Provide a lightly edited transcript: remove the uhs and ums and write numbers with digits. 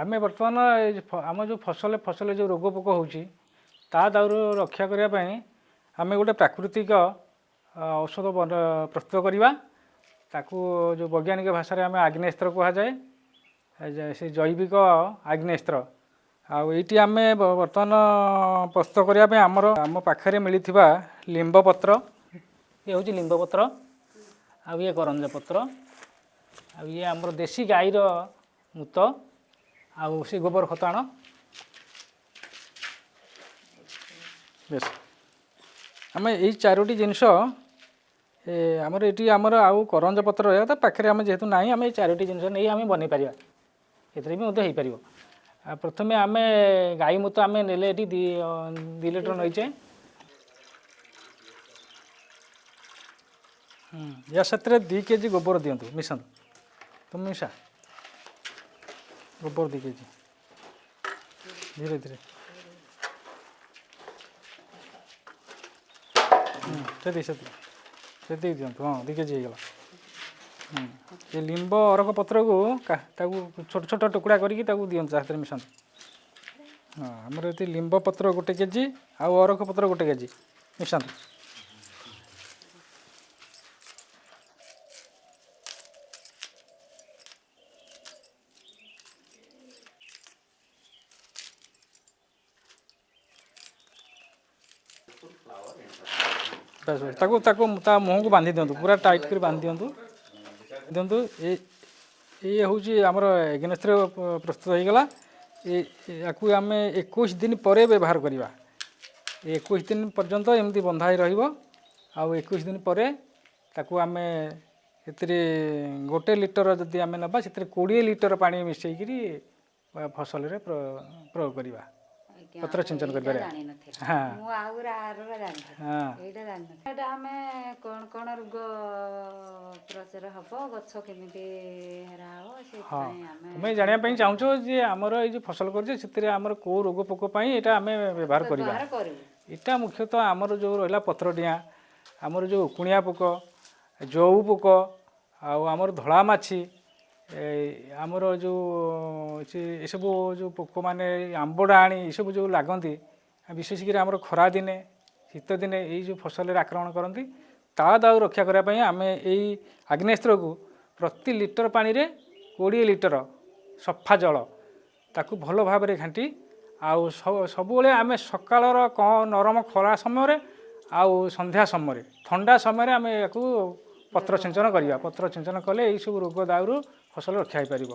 ଆମେ ବର୍ତ୍ତମାନ ଏ ଆମ ଯେଉଁ ଫସଲ ଯେଉଁ ରୋଗ ପୋକ ହେଉଛି ତା ଦାଉରୁ ରକ୍ଷା କରିବା ପାଇଁ ଆମେ ଗୋଟେ ପ୍ରାକୃତିକ ଔଷଧ ପ୍ରସ୍ତୁତ କରିବା। ତାକୁ ଯେଉଁ ବୈଜ୍ଞାନିକ ଭାଷାରେ ଆମେ ଆଗ୍ନେୟାସ୍ତ୍ର କୁହାଯାଏ, ସେ ଜୈବିକ ଆଗ୍ନେୟାସ୍ତ୍ର। ଆଉ ଏଇଠି ଆମେ ବର୍ତ୍ତମାନ ପ୍ରସ୍ତୁତ କରିବା ପାଇଁ ଆମର ଆମ ପାଖରେ ମିଳିଥିବା ଲିମ୍ବ ପତ୍ର, ଇଏ ହେଉଛି ଲିମ୍ବ ପତ୍ର, ଆଉ ଇଏ କରଞ୍ଜ ପତ୍ର, ଆଉ ଇଏ ଆମର ଦେଶୀ ଗାଈର ମୁତ, ଆଉ ସେ ଗୋବର ଖତ ଆଣ। ବେଶ, ଆମେ ଏଇ ଚାରୋଟି ଜିନିଷ ଆମର ଏଠି ଆମର ଆଉ କରଞ୍ଜ ପତ୍ର ରହିବା ତା ପାଖରେ ଆମେ ଯେହେତୁ ନାହିଁ, ଆମେ ଏଇ ଚାରୋଟି ଜିନିଷ ନେଇ ଆମେ ବନେଇ ପାରିବା, ଏଥିରେ ବି ମଧ୍ୟ ହେଇପାରିବ। ଆଉ ପ୍ରଥମେ ଆମେ ଗାଈ ମୁତ ଆମେ ନେଲେ ଏଠି 2 ଲିଟର ନେଇଛେ। ୟା ସାଥିରେ 2 କେଜି ଗୋବର ଦିଅନ୍ତୁ, ମିଶାନ୍ତୁ, ତୁମେ ମିଶା ଗୋବର 2 କେଜି, ଧୀରେ ଧୀରେ। ସେତିକି ସେତିକି ସେତିକି ଦିଅନ୍ତୁ। ହଁ, 2 କେଜି ହେଇଗଲା। ଏ ଲିମ୍ବ ଅରଖ ପତ୍ରକୁ ତାକୁ ଛୋଟ ଛୋଟ ଟୁକୁଡ଼ା କରିକି ତାକୁ ଦିଅନ୍ତୁ, ତା ସାଥିରେ ମିଶାନ୍ତୁ। ହଁ, ଆମର ଏଠି ଲିମ୍ବ ପତ୍ର 1 କେଜି ଆଉ ଅରଖ ପତ୍ର 1 କେଜି ମିଶାନ୍ତୁ। ବାସ୍ ବାସ୍, ତାକୁ ତାକୁ ତା ମୁହଁକୁ ବାନ୍ଧି ଦିଅନ୍ତୁ, ପୁରା ଟାଇଟ୍ କରି ବାନ୍ଧି ଦିଅନ୍ତୁ ଦିଅନ୍ତୁ। ଇଏ ହେଉଛି ଆମର ଆଗ୍ନେୟାସ୍ତ୍ର ପ୍ରସ୍ତୁତ ହେଇଗଲା। ୟାକୁ ଆମେ 21 ଦିନ ପରେ ବ୍ୟବହାର କରିବା। 21 ଦିନ ପର୍ଯ୍ୟନ୍ତ ଏମିତି ବନ୍ଧା ହେଇ ରହିବ। ଆଉ 21 ଦିନ ପରେ ତାକୁ ଆମେ ଏଥିରେ 1 ଲିଟର ଯଦି ଆମେ ନେବା, ସେଥିରେ 20 ଲିଟର ପାଣି ମିଶାଇକିରି ଫସଲରେ ପ୍ରୟୋଗ କରିବା, ପତ୍ର ଛିଞ୍ଚନ କରିପାରିବା। ହଁ, ମୁଁ ଆଉ ଆରର ଜାଣିଥିଲି, ଏଇଟା ଜାଣିନଥିଲି। ଏଇଟା ଆମେ କ'ଣ କ'ଣ ରୋଗ ପ୍ରଚାର ହବ, ଗଛ କେମିତି ହେରା ହବ, ସେଥିପାଇଁ ଆମେ ତୁମେ ଜାଣିବା ପାଇଁ ଚାହୁଁଛ ଯେ ଆମର ଏଇ ଯେଉଁ ଫସଲ କରୁଛେ ସେଥିରେ ଆମର କେଉଁ ରୋଗ ପୋକ ପାଇଁ ଏଇଟା ଆମେ ବ୍ୟବହାର କରିବା। ଏଇଟା ମୁଖ୍ୟତଃ ଆମର ଯେଉଁ ରହିଲା ପତ୍ର ଡିଆଁ, ଆମର ଯେଉଁ ଉକୁଣିଆ ପୋକ, ଜଉ ପୋକ, ଆଉ ଆମର ଧଳା ମାଛି, ଆମର ଯେଉଁ ଏସବୁ ଯେଉଁ ପୋକମାନେ ଆମ୍ବ ଡାହାଣୀ ଏସବୁ ଯେଉଁ ଲାଗନ୍ତି, ବିଶେଷ କରି ଆମର ଖରା ଦିନେ ଶୀତ ଦିନେ ଏଇ ଯେଉଁ ଫସଲରେ ଆକ୍ରମଣ କରନ୍ତି, ତା ଦାଉ ରକ୍ଷା କରିବା ପାଇଁ ଆମେ ଏଇ ଆଗ୍ନେୟାସ୍ତ୍ରକୁ ପ୍ରତି ଲିଟର ପାଣିରେ 20 ଲିଟର ସଫା ଜଳ ତାକୁ ଭଲ ଭାବରେ ଘାଣ୍ଟି, ଆଉ ସବୁବେଳେ ଆମେ ସକାଳର ନରମ ଖରା ସମୟରେ ଆଉ ସନ୍ଧ୍ୟା ସମୟରେ ଥଣ୍ଡା ସମୟରେ ଆମେ ୟାକୁ ପତ୍ର ଛିଞ୍ଚନ କରିବା। ପତ୍ର ଛିଞ୍ଚନ କଲେ ଏଇସବୁ ରୋଗ ଦାଉରୁ ଫସଲ ରକ୍ଷା ହେଇପାରିବ।